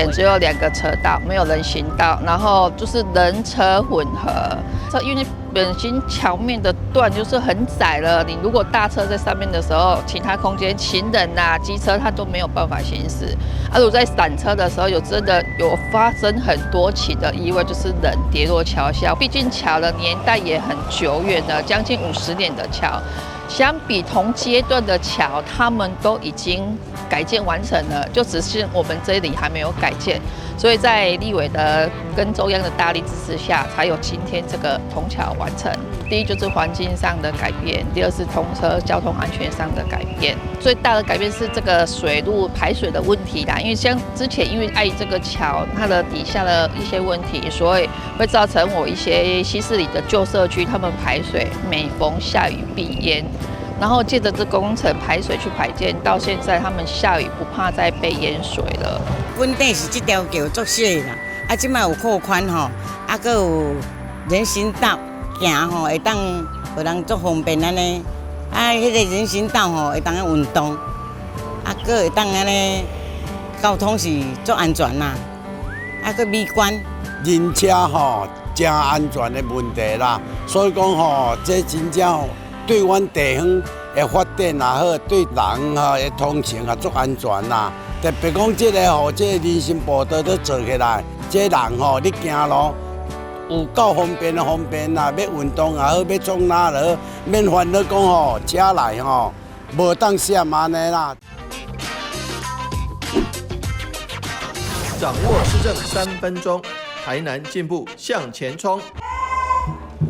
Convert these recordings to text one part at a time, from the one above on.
前只有兩個車道，沒有人行道，然後就是人車混合。這因為本身橋面的段就是很窄了，你如果大車在上面的時候，其他空間行人啊、機車它都沒有辦法行駛。啊，如果在閃車的時候，有真的有發生很多起的意外，就是人跌落橋下。畢竟橋的年代也很久遠了，將近50年的橋，相比同階段的橋，他們都已經改建完成了，就只是我們這裡還沒有改建。所以在立委的跟中央的大力支持下，才有今天這個銅橋完成。第一就是環境上的改變，第二是通車交通安全上的改變。最大的改變是這個水路排水的問題啦，因為像之前因為礙於這個橋它的底下的一些問題，所以會造成我一些西勢里的舊社區，他們排水每逢下雨必淹。然後借著這工程排水去排建，到現在他們下雨不怕再被淹水了。本底是這條橋足細啦，啊，這擺有擴寬吼，啊，閣有人行道行吼，會當予人足方便按呢。啊，彼個人行道吼會當運動，啊，閣會當按呢交通是足安全啦，啊，閣美觀。人車吼誠安全的問題啦，所以講吼，這真正對阮地方的發展也好，對人吼的通行也足安全啦。特別講這個吼，這個人行步道都做起來，這人吼你行路有夠方便的方便啦，欲運動也好，欲創哪也好，免煩惱講吼車來吼無當閃按呢啦。掌握市政3分鐘，台南進步向前衝。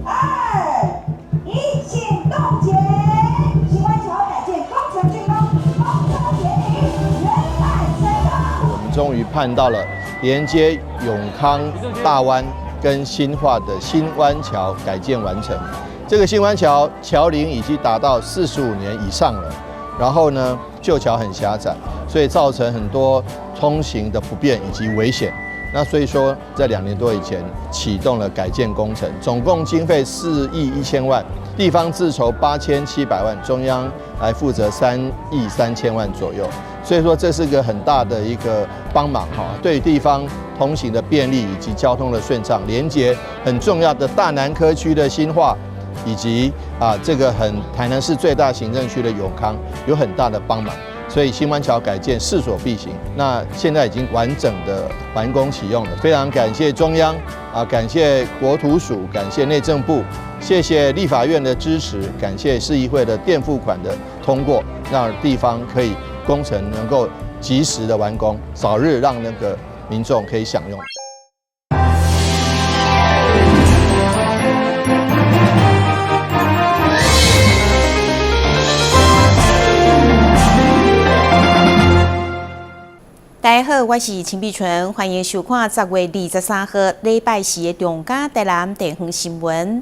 二一，請凍結。新灣橋改建工程竣工，通車典禮圓滿成功。我們終於盼到了連接永康大灣跟新化的新灣橋改建完成。這個新灣橋橋齡已經達到45年以上了，然後呢，舊橋很狹窄，所以造成很多通行的不便以及危險。那所以說，在2年多以前啟動了改建工程，總共經費4億1千萬，地方自籌8700萬，中央來負責3億3千萬左右。所以說這是個很大的一個幫忙哈，對地方通行的便利以及交通的順暢，連接很重要的大南科區的新化，以及啊這個很台南市最大行政區的永康有很大的幫忙。所以新灣橋改建勢所必行，那現在已經完整的完工啟用了，非常感謝中央啊，感謝國土署，感謝內政部，謝謝立法院的支持，感謝市議會的墊付款的通過，讓地方可以工程能夠及時的完工，早日讓那個民眾可以享用。大家好，我是陳碧純，歡迎收看10月23號禮拜四的中嘉台南地方新聞。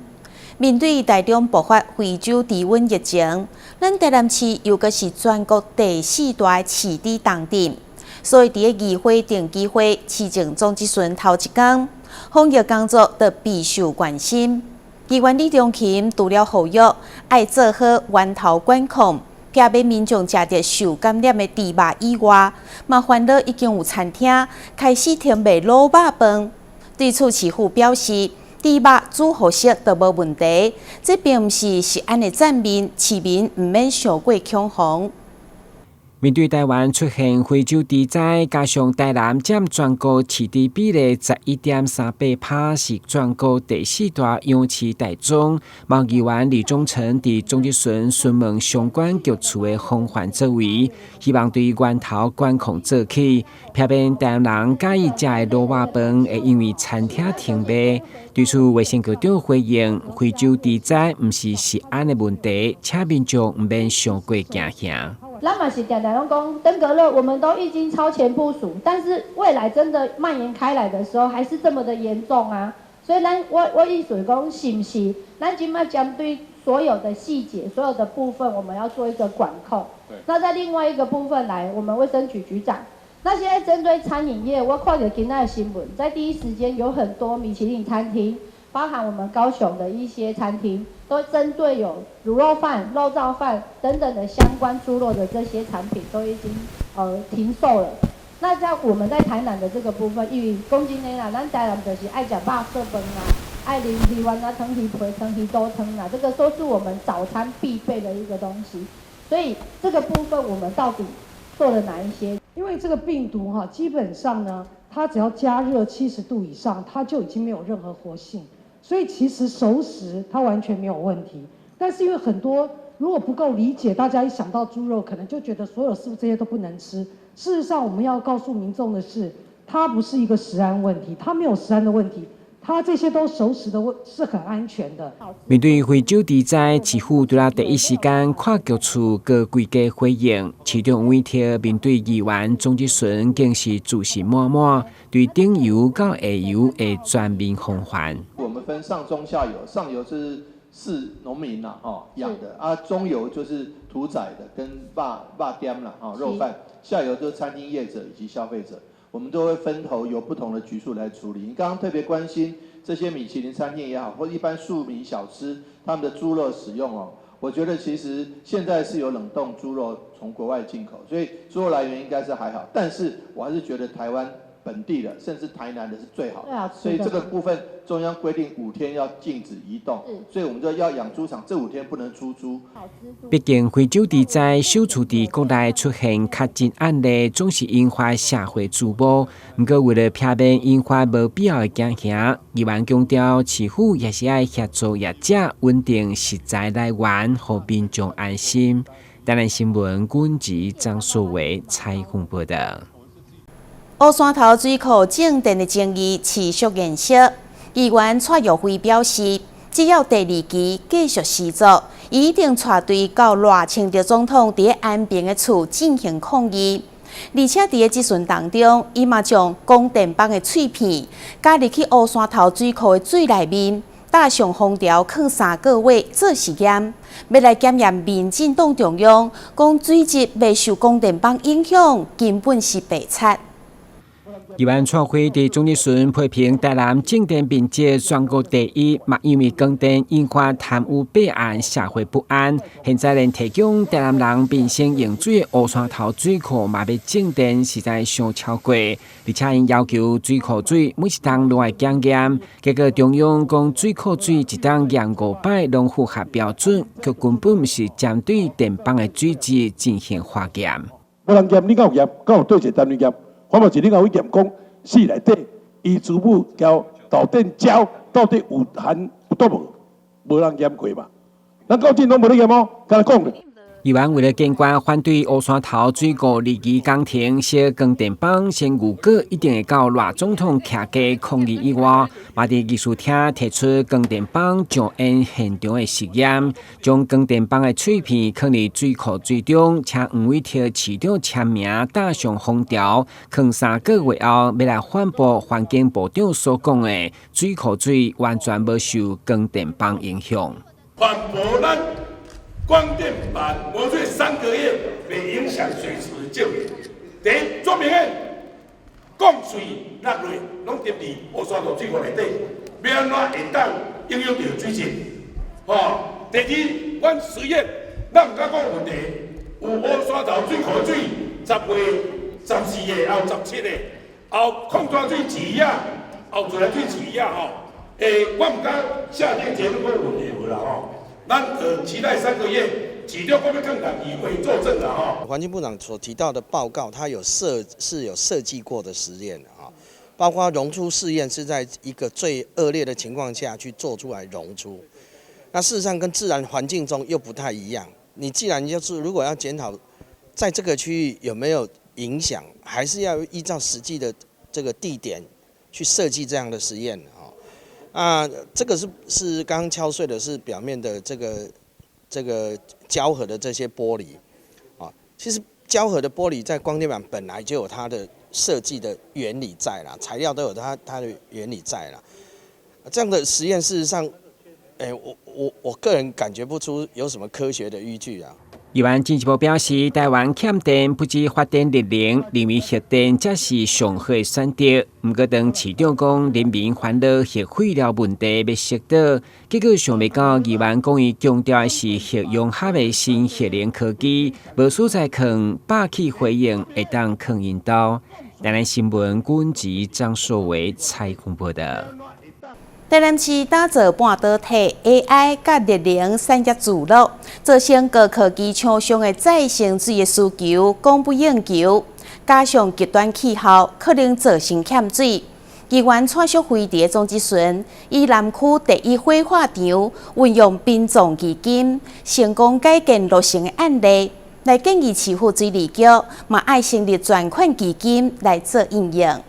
面對台中爆發非洲豬瘟疫情，咱台南市又閣是全國第四大飼豬重鎮，所以佇咧議會定期會市政總質詢頭一工，防疫工作就備受關心。議員李中琴除了呼籲愛做好源頭管控，避免民眾食著受感染的豬肉以外，嘛煩惱已經有餐廳開始停賣滷肉飯。對此，市府表示，豬肉煮予熟都無問題，這並毋是食安的讚面，市民毋免傷過恐慌。面對台灣出現非洲豬災，加上台南佔全國飼豬比例11.38%，是全國第四大養飼大宗。毛議員李忠誠佇總質詢詢問相關局處的防範作為，希望對源頭管控做起，避免台南人佮意食的滷肉飯會因為餐廳停賣。對此，衛生局長回應：非洲豬災毋是食安的問題，請民眾毋免傷過驚嚇。咱嘛是定定攏講登革熱，我們都已經超前部署，但是未來真的蔓延開來的時候，還是這麼的嚴重啊！所以咱我意思講，是毋是？咱這擺針對所有的細節、所有的部分，我們要做一個管控。那在另外一個部分來，我們衛生局局長，那現在針對餐飲業，我看著今仔的新聞，在第一時間有很多米其林餐廳，包含我們高雄的一些餐廳，都針對有滷肉飯、肉燥飯等等的相關豬肉的這些產品，都已經停售了。那在我們在台南的這個部分，因為講真的啦，咱台南就是愛食肉燥飯啦，愛啉魚丸啊湯、魚皮湯、魚肚湯啦，這個都是我們早餐必備的一個東西。所以這個部分我們到底做了哪一些？因為這個病毒哈，基本上呢，它只要加熱70度以上，它就已經沒有任何活性。所以其實熟食它完全沒有問題。但是因為很多如果不夠理解，大家一想到豬肉，可能就覺得所有食物這些都不能吃。事實上，我們要告訴民眾的是，它不是一個食安問題，它沒有食安的問題。它這些都熟食的問是很安全的。面對非洲豬災，市府除了第一時間跨局處閣規家回應，市長委託面對議員莊質純更是自信滿滿，對頂游到下游的全面防範。我們分上中下游，上游是農民啦，吼養的啊，中游就是屠宰的跟肉店啦，吼肉販，下游就是餐廳業者以及消費者。我們都會分頭由不同的局處來處理。你剛剛特別關心這些米其林餐廳也好，或一般庶民小吃，他們的豬肉使用哦，我覺得其實現在是有冷凍豬肉從國外進口，所以豬肉來源應該是還好。但是我還是覺得台灣本地的，甚至台南的是最好的。所以這個部分中央規定五天要禁止移動，所以我們就要養豬場這五天不能出豬。畢竟非洲豬災首次佇國內出現確診案例，總是引發社會注目。毋過為了避免引發無必要的驚嚇，議員強調，市府也是愛協助業者穩定食材來源，予民眾安心。台南新聞，軍籍張淑偉採訪報道。烏山頭水庫整電的爭議持續延燒。議員蔡玉輝表示，只要第二期繼續施作，伊一定帶隊到賴清德總統佇安平的厝進行抗議。而且佇咧質詢當中，伊嘛將光電板的碎片加入去烏山頭水庫的水內面，搭上封條，囥3個月做實驗，欲來檢驗民進黨中央講水質袂受光電板影響，根本是白賊。議員蔡輝佇總質詢批評台南整電面積全國第一，嘛因為光電引發貪污弊案，社會不安。現在連提供台南人民生用水的烏山頭水庫嘛欲整電，實在傷超過。而且𪜶要求水庫水每一冬攏愛檢驗，結果中央講水庫水一冬驗五擺攏符合標準，卻根本毋是針對電板的水質進行化驗。無人驗，你敢有驗？敢有佗一個單位驗？我嘛是你敢有去驗講，死內底伊珠母交導電膠到底有含有毒無？無人驗過嘛？咱高進攏無咧驗哦，敢若講咧。議員為了堅決反對烏山頭水庫二期工程燒光電板，先預告一定會到賴總統徛家抗議以外，嘛佇議事廳提出光電板上煙現場的實驗，將光電板的碎片囥佇水庫水中，請黃偉哲市長簽名打上封條，囥3個月後，欲來反駁環境部長所講的水庫水完全無受光電板影響。反駁咱光電板磨碎3個月，袂影響水質證明。第一，做明顯，降水落落，攏入佇烏山頭水庫內底，欲按怎會當影響著水質？吼，第二，阮實驗，咱毋敢講問題，有烏山頭水庫水，10月14日後17日，後礦泉水池仔，後自來水池仔吼，我毋敢下定結論講有問題無啦吼。咱期待三個月，市長閣欲囥共議會作證啦吼。環境部長所提到的報告，它有設計過的實驗啊，包括溶出試驗是在一個最惡劣的情況下去做出來溶出。那事實上跟自然環境中又不太一樣。你既然就是如果要檢討，在這個區域有沒有影響，還是要依照實際的這個地點去設計這樣的實驗。啊，這個是剛剛敲碎的，是表面的這個膠合的這些玻璃，啊，其實膠合的玻璃在光電板本來就有它的設計的原理在啦，材料都有它的原理在啦。這樣的實驗事實上，欸，我個人感覺不出有什麼科學的依據啊。議員進一步表示，台灣欠電不止發電熱能，認為核電才是上好的選擇。毋過，當市長講人民煩惱核廢料問題欲釋導，結果想袂到議員講伊強調的是核融合的新核能科技，無所在囥霸氣回應會當囥𪜶兜。台南新聞軍籍張碩偉採訪報道。台南市打造半導體 AI 佮熱能產業聚落，造成高科技廠商的再生水的需求供不應求，加上極端氣候可能造成欠水。議員蔡淑慧佇總質詢，以南區第一火化場運用殯葬基金成功改建落成的案例，來建議市府水利局嘛愛成立專款基金來做應用。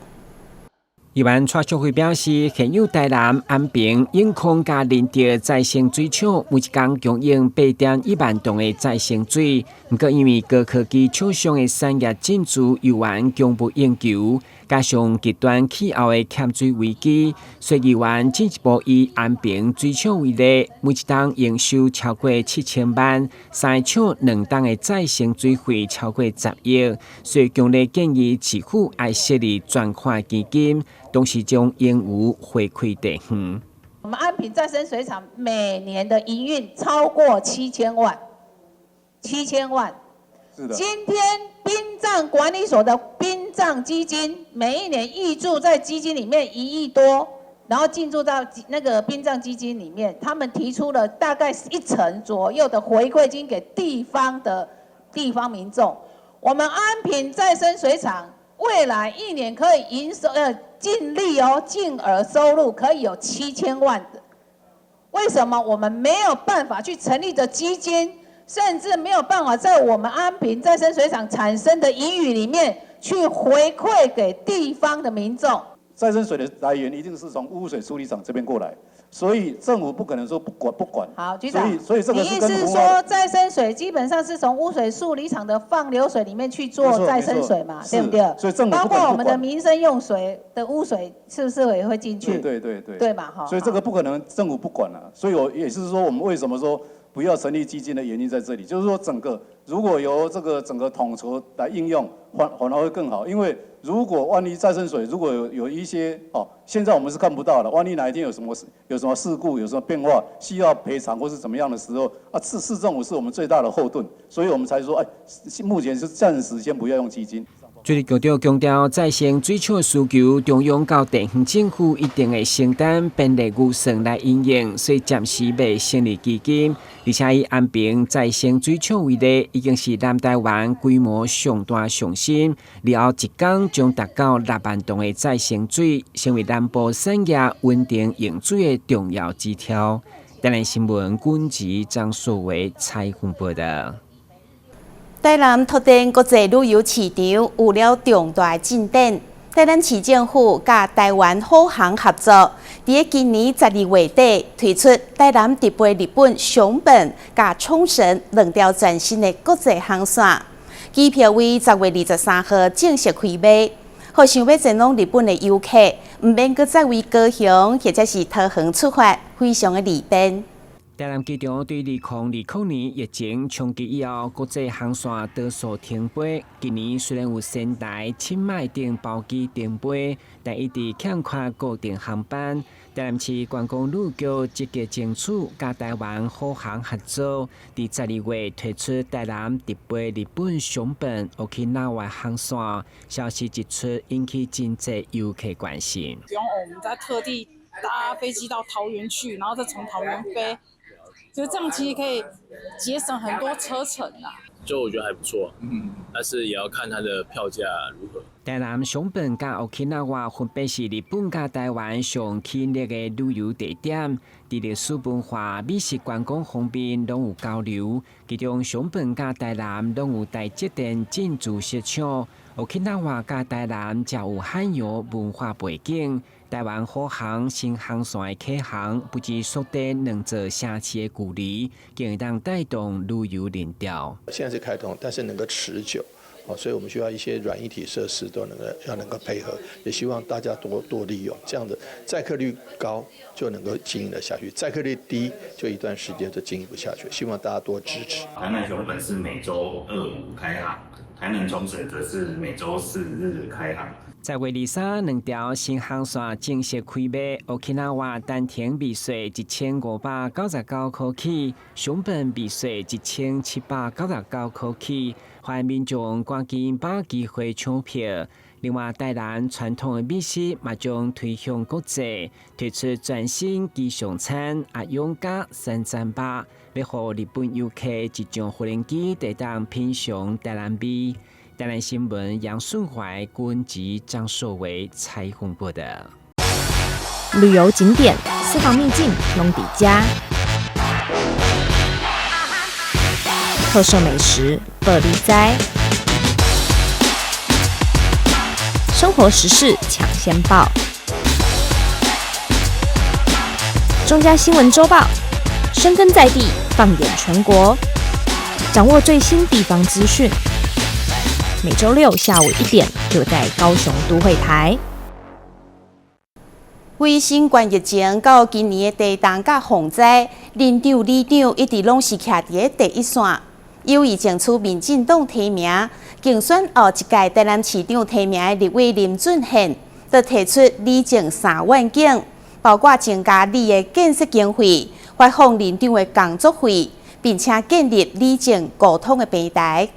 議員蔡淑慧表示，現有台南、安平、永康佮仁德再生水廠，每一工供應8.1萬噸的再生水。毋過，因為高科技廠商的產業進駐猶原供不應求，加上極端氣候的欠水危機，所以議員進一步以安平水廠為例，每一冬營收超過7000萬，三廠2冬的再生水費超過10億，所以強烈建議市府愛設立專款基金。同時將盈餘回饋地方。我們安平再生水廠每年的營運超過七千萬，七千萬。是的。今天殯葬管理所的殯葬基金，每一年挹注在基金裡面1億多，然後進駐到那個殯葬基金裡面，他們提出了大概一成左右的回饋金給地方的地方民眾。我們安平再生水廠未來一年可以營收淨利哦，淨額收入可以有七千萬的。為什麼我們沒有辦法去成立的基金，甚至沒有辦法在我們安平再生水廠產生的盈餘裡面去回饋給地方的民眾？再生水的來源一定是從污水處理廠這邊過來，所以政府不可能說不管不管。好，局長，所以這個你意思是說再生水基本上是從污水處理廠的放流水裡面去做再生水嘛？對不對？所以政府包括我們的民生用水的污水，是不是也會進去？對對對。對嘛？哈。所以這個不可能政府不管了，所以我也是說，我們為什麼說不要成立基金的原因在這裡，就是說整個如果由這個整個統籌來應用，反而會更好，因為如果萬一再生水如果有一些哦，現在我們是看不到的，萬一哪一天有什麼事故，有什麼變化，需要賠償或是怎麼樣的時候，啊，市政府是我們最大的後盾，所以我們才說，哎，目前是暫時先不要用基金。水利局長強調，再生水廠需求中央到地方政府一定會承擔編列預算來應用，所以暫時未成立基金。而且以安平再生水廠為例，已經是南台灣規模上大上新，日後一工將達到6萬噸的再生水，成為南部產業穩定用水的重要指標。台南新聞軍籍張碩偉採訪報道。台南拓展國際旅遊市場有了重大進展。台南市政府佮台灣虎航合作，佇今年12月底推出台南直飛日本熊本佮沖繩兩條全新的國際航線，機票於10月23號正式開賣。予想欲前往日本的遊客，毋免閣再為高雄或者是桃園出發，非常的利便。台南機場對2020年疫情衝擊以後，國際航線多數停飛。今年雖然有仙台、清邁等包機停飛，但一直欠缺固定航班。台南市觀光旅局積極爭取佮台灣虎航合作，佇12月推出台南直飛日本熊本、沖繩航線。消息一出，引起真濟遊客關心。不用我們再特地搭飛機到桃園去，然後再從桃園飛。就這樣，其實可以節省很多車程啊。就我覺得還不錯，但是也要看它的票價如何。台南熊本佮沖繩分別是日本佮台灣上吸引力的旅遊地點，佇歷史文化、美食觀光方面攏有交流。其中熊本佮台南攏有台積電進駐設廠，沖繩佮台南則有海洋文化背景。台灣虎航新航線的啟航，不只縮短兩座城市的距離，更會當帶動旅遊人潮。現在是開通，但是能夠持久，哦，所以我們需要一些軟硬體設施都能夠要能夠配合，也希望大家多多利用，這樣的載客率高就能夠經營得下去，載客率低就一段時間就經營不下去。希望大家多支持。台南熊本是每週二五開航，台南沖繩則是每週四日開航。 10月23，兩條新航線正式開賣。沖繩單程免稅1599塊起，熊本免稅1799塊起，歡迎民眾趕緊把握機會搶票。另外，台南傳統的美食嘛將推向國際，推出全新吉祥餐阿勇加三層肉，欲予日本遊客一上無人機就當品嚐台南味。台南新聞楊順懷、郭文吉、張碩偉採訪報導。旅遊景點、私房秘境攏佇遮，特色美食報你知，生活時事搶先報，中嘉新聞週報，深耕在地，放眼全國，掌握最新地方資訊。每週六下午1點，就在高雄都會台。為新冠疫情到今年的地動佮洪災，里長里長一直攏是徛佇咧第一線。有意爭取民進黨提名，競選後一屆台南市長提名的立委林俊憲，就提出里政三願景，包括增加里的建設經費、發放里長的工作費，並且建立里政溝通的平台。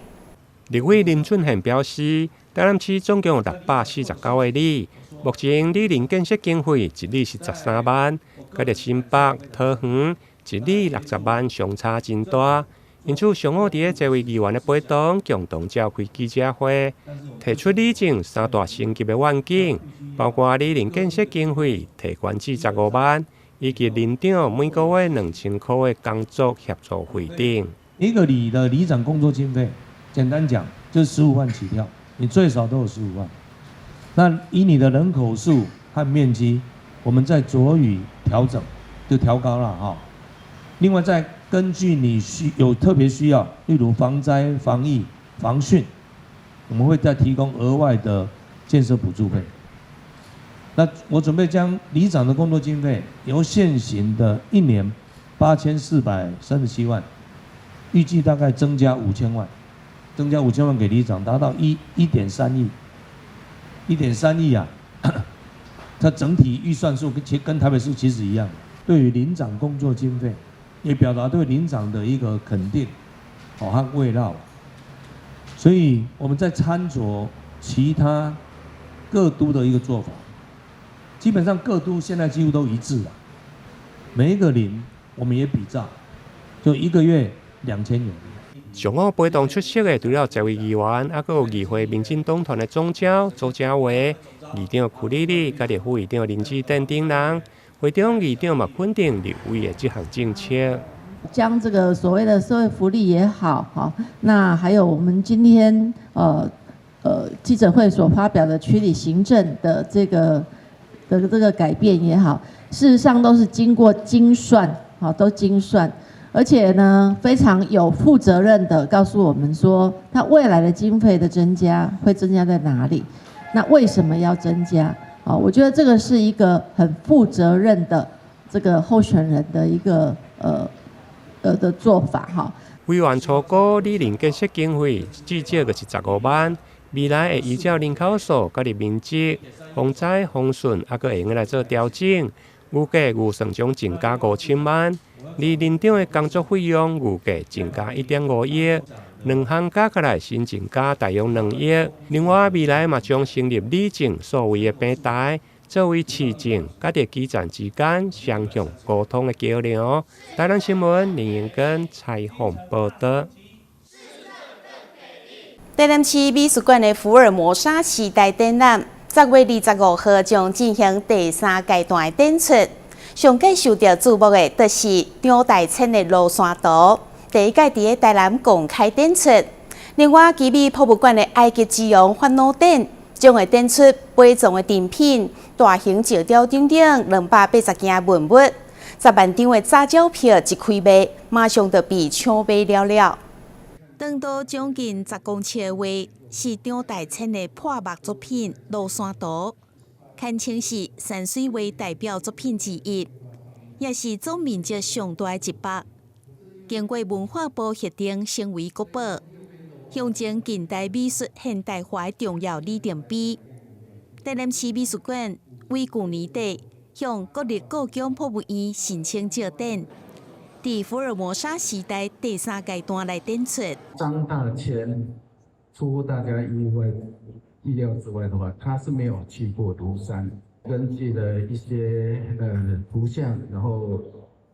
立委林俊憲表示，台南市總共有649個里，目前里內建設經費一里是13萬，佮佇新北、桃園一里60萬相差真大。因此，上午佇咧這位議員的陪同，共同召開記者會，提出里政三大升級的願景，包括里內建設經費提懸至15萬，以及里長每個月2000塊的工作協助費等。一個里的里長工作經費，簡單講就是十五萬起跳，你最少都有十五萬。那以你的人口數和面積，我們再酌予調整，就調高了哈。另外再根據你需有特別需要，例如防災、防疫、防汛，我們會再提供額外的建設補助費。那我準備將里長的工作經費由現行的一年8437萬，預計大概增加五千萬，增加五千萬給里長，達到1.3億，一點三億啊！它整體預算數跟台北市其實一樣。對於里長工作經費，也表達對里長的一個肯定，好和慰勞。所以我們在參酌其他各都的一個做法，基本上各都現在幾乎都一致了。每一個里我們也比照，就一個月2000元。上午陪同出席的，除了這位議員，猶閣有議會民進黨團的總召周家偉、議長屈里里，佮立副議長林志典等人。會中議長嘛肯定立委的這項政策，將這個所謂的社會福利也好，哈，那還有我們今天記者會所發表的區里行政的這個改變也好，事實上都是經過精算，好，都精算，而且呢非常有負責任的告訴我們說，他未來的經費的增加會增加在哪裡，那為什麼要增加？啊，我覺得這個是一個很負責任的這個候選人的一個的做法哈。委員初估里內建設經費至少就是15萬，未來會依照人口數、佮面積、防災、防汛，猶閣會用來做調整。預計預算將增加5000萬，而里長的工作費用預計增加1.5億，兩項加起來新增加大約2億。另外，未來嘛將成立里政數位的平台，作為市政佮佇基層之間雙向溝通的橋梁。台南新聞林英根採訪報導。台南市美術館的福爾摩沙時代展覽，10月25號將進行第三階段的展出。上蓋受著矚目的，就是張大千的《廬山圖》，第一屆佇咧台南公開展出。另外，奇美博物館的埃及之王法老展，將會展出陪葬的珍品、大型石雕等等280件文物。10萬張的早鳥票一開賣，馬上就被搶買了了。長度將近10公尺的畫，是張大千的潑墨作品《廬山圖》，堪稱是山水畫代表作品之一，也是總面積上大的一幅。經過文化部核定成為國寶，象徵近代美術現代化的重要里程碑。台南市美術館於舊年底向國立故宮博物院申請借展，佇福爾摩沙時代第三階段來展出。張大千出乎大家意外意料之外的話，他是沒有去過廬山，根據了一些圖像，然後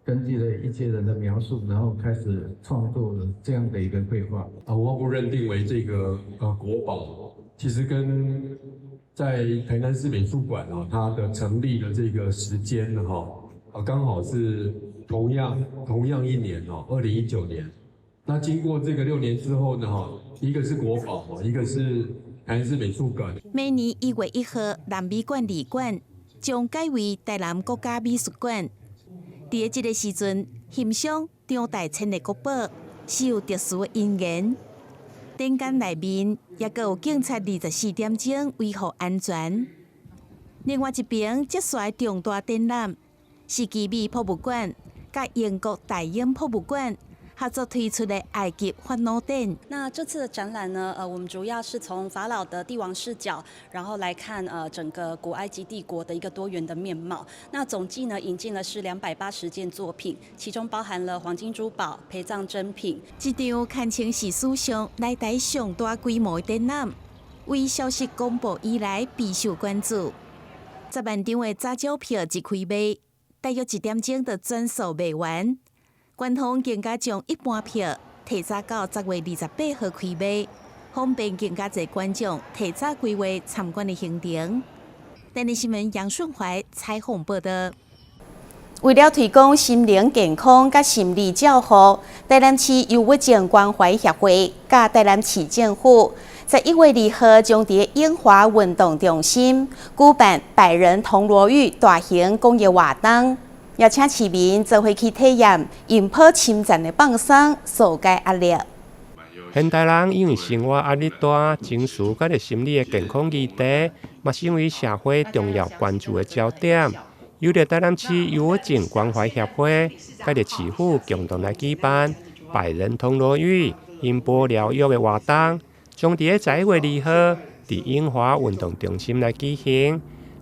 根據了一些人的描述，然後開始創作了這樣的一個繪畫。啊，文化部認定為這個國寶，其實跟在台南市美術館哦，它的成立的這個時間哈，啊剛好是同樣一年哦，2019年。那經過這個6年之後呢，哈，一個是國寶，一個是台南市美術館。明年1月1號，南美館二館將改為台南國家美術館。佇這個時陣，欣賞張大千的國寶是有特殊的因緣。展間內面也閣有警察24點鐘維護安全。另外一邊，接續重大展覽是奇美博物館佮英國大英博物館合作推出的埃及法老展。那這次的展覽呢，我們主要是從法老的帝王視角，然後來看整個古埃及帝國的一個多元的面貌。那總計呢引進了是280件作品，其中包含了黃金珠寶、陪葬珍品。這場堪稱是史上來台上大規模的展覽，為消息公布以來備受關注。10萬張的早鳥票一開賣，大約1點鐘就全數賣完。官方更加將一般票提早到10月28號開賣，方便更加濟觀眾提早規劃參觀的行程。電視新聞楊順懷採訪報道。為了推廣心靈健康佮心理照護，台南市憂鬱症關懷協會佮台南市政府11月2號將佇永華運動中心舉辦百人銅鑼浴大型公益活動，邀請市民做伙去體驗音波深層的放鬆，紓解壓力。現代人因為生活壓力大，情緒佮心理的健康議題，嘛成為社會重要關注的焦點。由著台南市憂鬱症關懷協會佮著市府共同來舉辦百人銅鑼浴音波療癒的活動，將佇11月2號佇永華運動中心來舉行。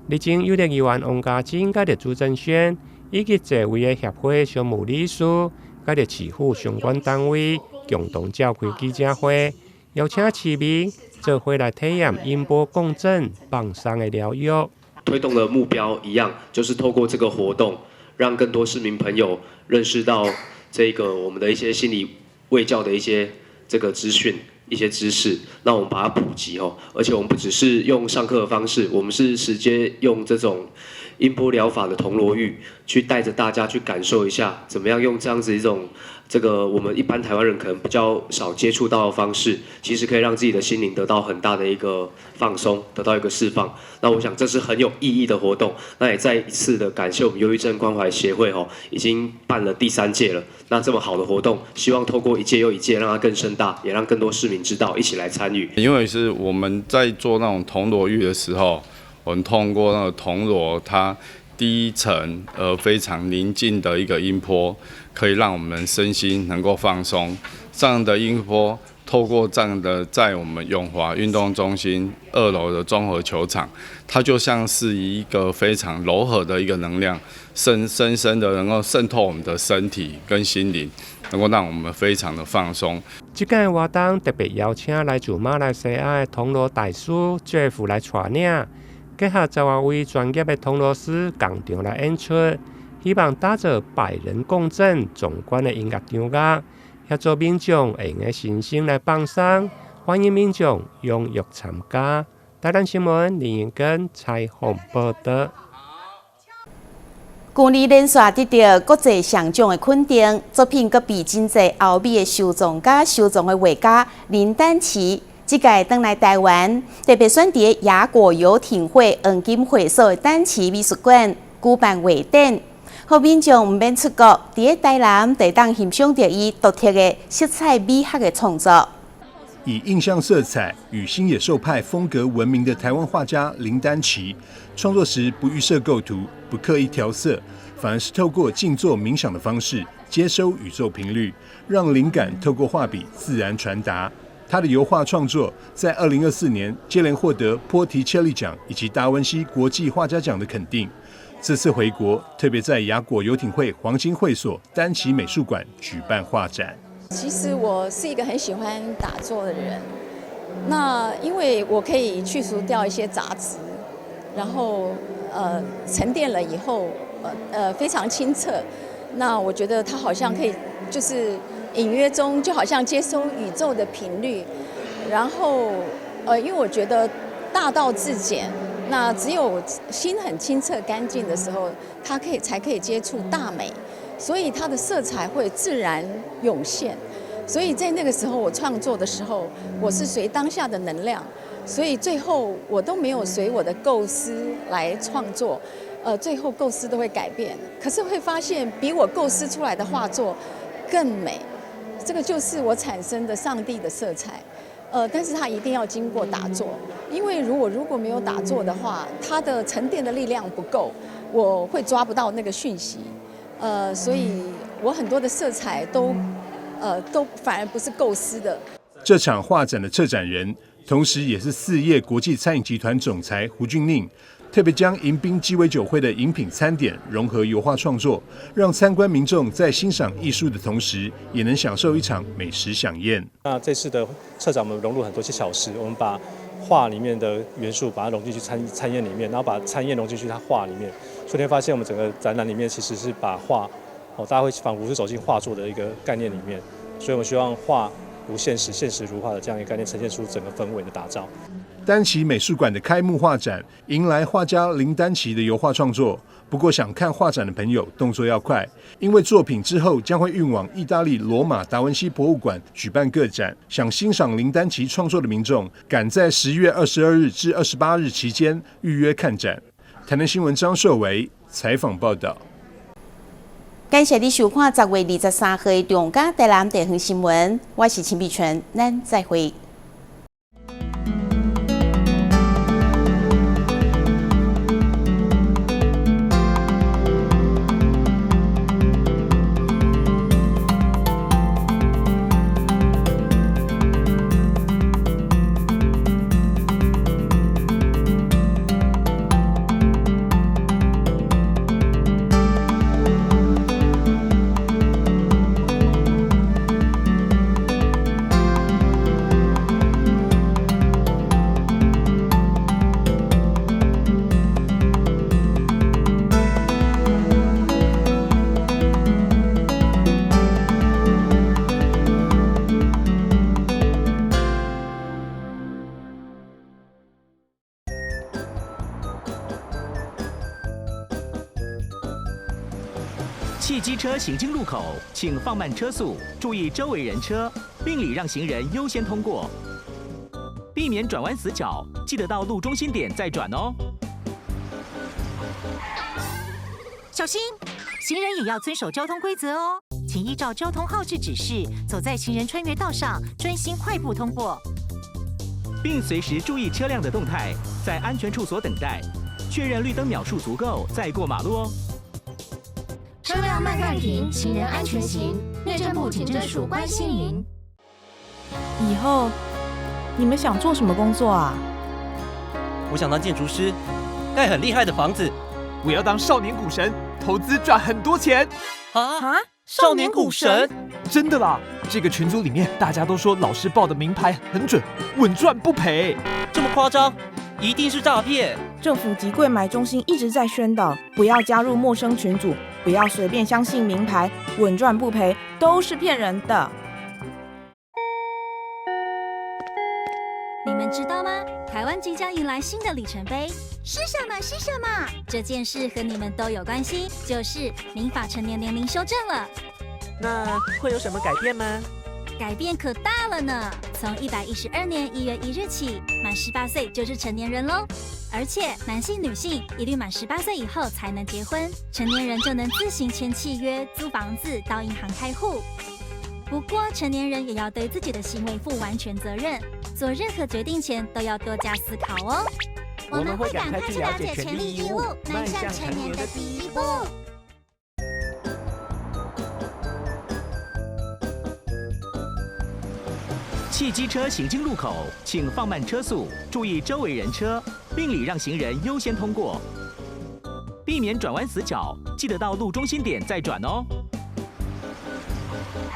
日前，由著議員王家珍佮著朱正軒以及濟位的協會常務理事佮著市府相關單位共同召開記者會，邀請市民做伙來體驗音波共振放鬆的療癒。推動的目標一樣，就是透過這個活動，讓更多市民朋友認識到這個我們的一些心理衛教的一些這個資訊、一些知識，那我們把它普及哦。而且我們不只是用上課的方式，我們是直接用這種音波療法的銅鑼浴，去帶着大家去感受一下，怎麼樣用這樣子一種這個我們一般台灣人可能比較少接觸到的方式，其實可以讓自己的心靈得到很大的一個放鬆，得到一個釋放。那我想這是很有意義的活動。那也再一次的感謝我們憂鬱症關懷協會哦，已經辦了第三屆了。那這麼好的活動，希望透過一屆又一屆，讓它更盛大，也讓更多市民知道，一起來參與。因為是我們在做那種銅鑼浴的時候，我們通過那個銅鑼它低沉而非常寧靜的一個音波，可以讓我們身心能夠放鬆。這樣的音波透過這樣的在我們永華運動中心2樓的綜合球場，它就像是一個非常柔和的一個能量，深深深的能夠滲透我們的身體跟心靈，能夠讓我們非常的放鬆。這屆活動特別邀請來自馬來西亞的銅鑼大師 Jeff 來帶領，結合10外位專業的銅鑼師共場來演出，希望打造百人共振壯觀的音樂場面，協助民眾會用身心來放鬆，歡迎民眾踴躍參加。台南新聞林英根採訪報道。舊年連續得著國際上獎的肯定，作品閣被真濟歐美的收藏家收藏的畫家林丹慈，這屆轉來台灣，特別選佇雅果遊艇會黃金會所的丹慈美術館舉辦畫展，予民眾毋免出國，佇咧台南就會當欣賞著伊獨特的色彩美學的創作。以印象色彩與新野獸派風格聞名的台灣畫家林丹琪，創作時不預設構圖，不刻意調色，反而是透過靜坐冥想的方式，接收宇宙頻率，讓靈感透過畫筆自然傳達。他的油畫創作在2024年接連獲得波提切利獎以及達文西國際畫家獎的肯定。這次回國，特別在雅果遊艇會黃金會所丹琪美術館舉辦畫展。其實我是一個很喜歡打坐的人，那因為我可以去除掉一些雜質，然後沉澱了以後，非常清澈。那我覺得它好像可以，就是隱約中就好像接收宇宙的頻率，然後因為我覺得大道至簡，那只有心很清澈乾淨的時候，它可以才可以接觸大美。所以它的色彩會自然湧現，所以在那個時候我創作的時候，我是隨當下的能量，所以最後我都沒有隨我的構思來創作，最後構思都會改變，可是會發現比我構思出來的畫作更美，這個就是我產生的上帝的色彩，但是它一定要經過打坐，因為如果沒有打坐的話，它的沉澱的力量不夠，我會抓不到那個訊息。所以我很多的色彩都，都反而不是構思的。這場畫展的策展人，同時也是四葉國際餐飲集團總裁胡俊寧，特別將迎賓雞尾酒會的飲品餐點融合油畫創作，讓參觀民眾在欣賞藝術的同時，也能享受一場美食饗宴。那這次的策展，我們融入很多些巧思，我們把畫裡面的元素把它融進去餐宴裡面，然後把餐宴融進去它畫裡面。所以你會發現，我們整個展覽裡面其實是把畫，哦，大家會仿佛是走進畫作的一個概念裡面。所以我們希望畫如現實，現實如畫的這樣一個概念，呈現出整個氛圍的打造。丹琪美術館的開幕畫展迎來畫家林丹琪的油畫創作。不過，想看畫展的朋友動作要快，因為作品之後將會運往意大利羅馬達文西博物館舉辦個展。想欣賞林丹琪創作的民眾，趕在10月22日至28日期間預約看展。台南新聞張碩維採訪報道。感謝你收看10月23號的中嘉台南地方新聞，我是陳美泉，咱再會。汽機車行經路口，請放慢車速，注意周圍人車，並禮讓行人優先通過，避免轉彎死角。記得到路中心點再轉哦。小心，行人也要遵守交通規則哦，請依照交通號誌指示，走在行人穿越道上，專心快步通過，並隨時注意車輛的動態，在安全處所等待，確認綠燈秒數足夠再過馬路哦。車輛慢慢停，行人安全行。內政部警政署關心您。以後你們想做什麼工作啊？我想當建築師，蓋很厲害的房子。我要當少年股神，投資賺很多錢。啊！少年股神？真的啦！這個群組裡面大家都說老師報的名牌很準，穩賺不賠。這麼誇張？一定是詐騙！政府及櫃買中心一直在宣導，不要加入陌生群組，不要隨便相信名牌，穩賺不賠都是騙人的。你們知道嗎？台灣即將迎來新的里程碑。是什麼？是什麼？這件事和你們都有關係，就是民法成年年齡修正了。那會有什麼改變嗎？改變可大了呢！從112年1月1日起，滿十八歲就是成年人嘍。而且男性、女性一律滿十八歲以後才能結婚，成年人就能自行簽契約、租房子、到銀行開戶。不過，成年人也要對自己的行為負完全責任，做任何決定前都要多加思考哦。我們會趕快去了解權利義務，邁向成年的第一步。汽機車行經路口，請放慢車速，注意周圍人車，並禮讓行人優先通過，避免轉彎死角，記得到路中心點再轉哦。